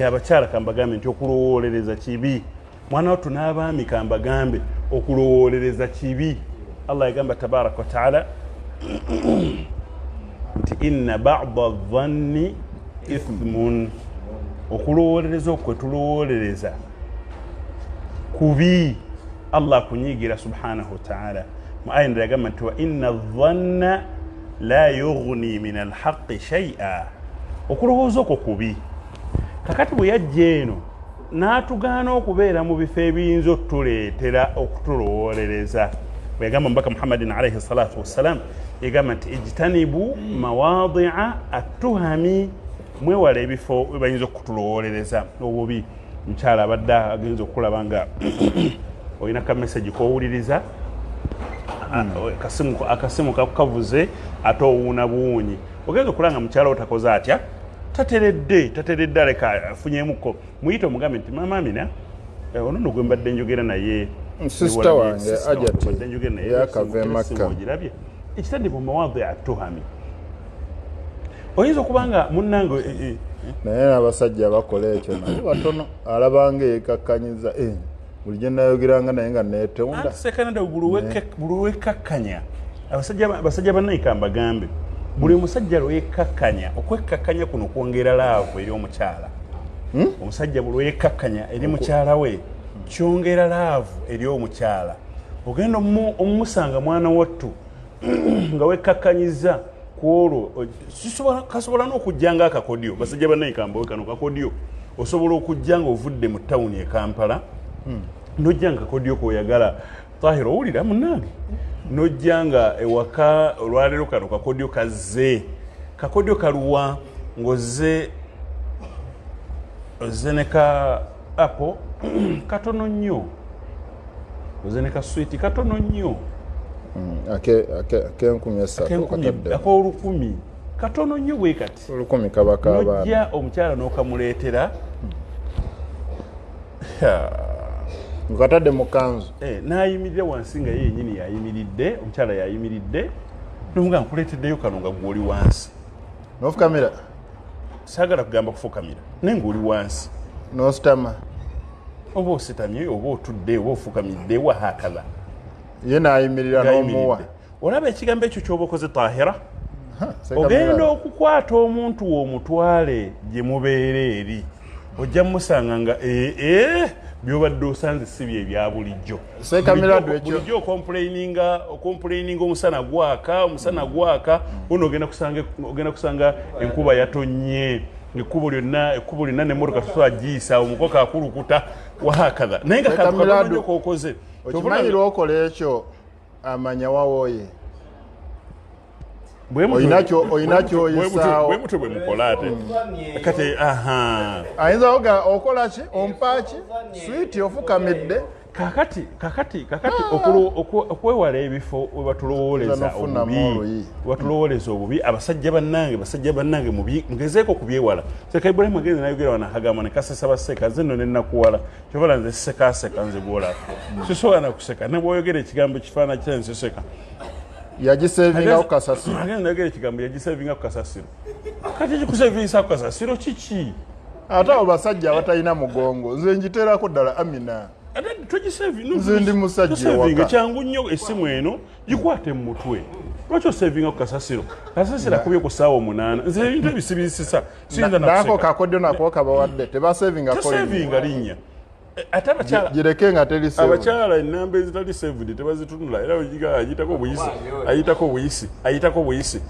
Abakyala kambagambe nti okulowoolereza kibi. Mwana wattu n'abaami kambagambe, okulowoolereza kibi. Allah yagamba tabaraka wataala nti inna bada dhanni ithmun, okulowoolereza okwo kwetulowoolereza kubi, Allah akunyiigira subhanahu wataala. Mu aya endala yagamba nti wa inna dhanna la yughni min alhaqi shaia, okulowooza okwo kubi. Kakati bwe yajja eno n'atugaana okubeera mu bifo ebiyinza otuleetera okutulowoolereza, bwe yagamba Omubaka Muhammadin alaihi salatu wassalam, yagamba nti ijtanibu mawadia attuhami, mwewala ebifo we bayinza okutulowoolereza obubi. Mukyala abadde agenza okulaba nga olina ka message kowuliriza, akasimu kakukavuze, ate owuuna buwuunyi, ogenza okulaba nga mukyala wo takoze atya, tateredde, tateredde, aleka afunyemuko. Muyite omugambe nti mama Amina, ono nno gwe mbadde njogera naye. Sister wange, Sister wange Ajati, mbadde njogera naye, yakava e esimu Makka. Ogirabye? Ekitadde mu mawadi atuhami, oyinza okuba nga munnange Naye n'abasajja bakola ekyo, naye batono. Alabanga yekakkanyiza, buli gye nayogeranga naye nga neetunda. Anti sekanada buli lwekkakkanya, abasajja bannayika mbagambe, buli musajja lwekkakkanya, okwekkakkanya kuno kwongera love eri omukyala. Omusajja buli lwekkakkanya eri mukyala we, kyongera love eri omukyala. Ogenda omumusanga mwana wattu nga wekkakkanyiza ku olwo, kasobola n'okujja nga akakodyo. Basajja bannayika mbawe kano kakodyo. Osobola okujja nga ovudde mu tawuni e Kampala, nojja nga kakodyo koyagala. Tahira, owulira munange? Nojja nga ewaka olwaleero kano kakodyo kazze. Kakodyo kaluwa? Ng'ozze, ozze ne ka apple katono nnyo, ozze ne ka sweet katono nnyo. Akenkumi 3. Akenkumi. Katadde. Ak'olukumi katono nnyo bwe kati. 1,000 kaba k'abaana. Nojja omukyala n'okamuleetera. Nkatadde mu kanzu. N'ayimirira wansi nga ye yennyini yayimiridde, omukyala yayimiridde, nomuga nkuleeteddeyo kano, nga gw'oli wansi. N'ofukamira. Saagala kugamba kufukamira, naye ng'oli wansi. N'ositama. Oba ositamye, oba otudde, oba ofukamidde, wahakaza. Ye n'ayimirira n'omuwa. Olaba ekigambo ekyo kyoba okoze, Tahira? Sekamira. Ogenda okukwata omuntu w'omutwale gye mubeera eri, ojja mumusanga nga ee byobadde osanze si bye bya bulijjo. Sekamiradu ekyo. Bulijjo okomplaininga omusana gwaka, omusana gwaka, ono ogenda kusanga enkuba yatonye, ekkubo lyonna nemmotoka tusobola giyisa, omukoka akulukuta, wahakaza, naye nga kantu katono Sekamiradu, nnyo kokoze. Okimanyi lwokola ekyo amanya wawooye. Oyina kyoyisaawo. Bwe mutwe bwe mukola ate kati aha. Ayinza oga okola ki, ompa ki sweet, ofukamidde. Kakati okwewala ebifo we batulowooleza Nofunamu obubi, oluyi. we batulowooleza obubi, abasajja bannange, basajja bannange, mugezeeko okubyewala. Seka Ibrahimu agenze nayogera wano akagamba ne kasesa baseka, nze nno nenakuwala kyovala nze sekaaseka. Nze gwolaba sisobola nakuseka, ne bwoyogera ekigambo kifaana kya nseseka. Yagisevingaku kasasiro. Agenda nayogera ekigambo yagisevinga ku kasasiro. Kati ekikusevingisa ku kasasiro kiki? Ate abo basajja abatalina mugongo, nze njiterako ddala Amina. Ate togisevinga. Nze ndi musajja ewaka. Kyangu nnyo, essimu eno gikwate mu mutwe. Lwaki osevinga ku kasasiro? Kasasiro akubye ku ssaawa 8. Nze ebintu ebisibisisa siyinza nako nakuseka. Kakodyo nako kabawadde, tebasevinga. Tosevinga linnya. Ate abakyala Gireke nga teri saved. Abakyala enamba ezitali saved tebazitunula, era ogiga ayitako buyisi, ayitako buyisi, ayitako buyisi.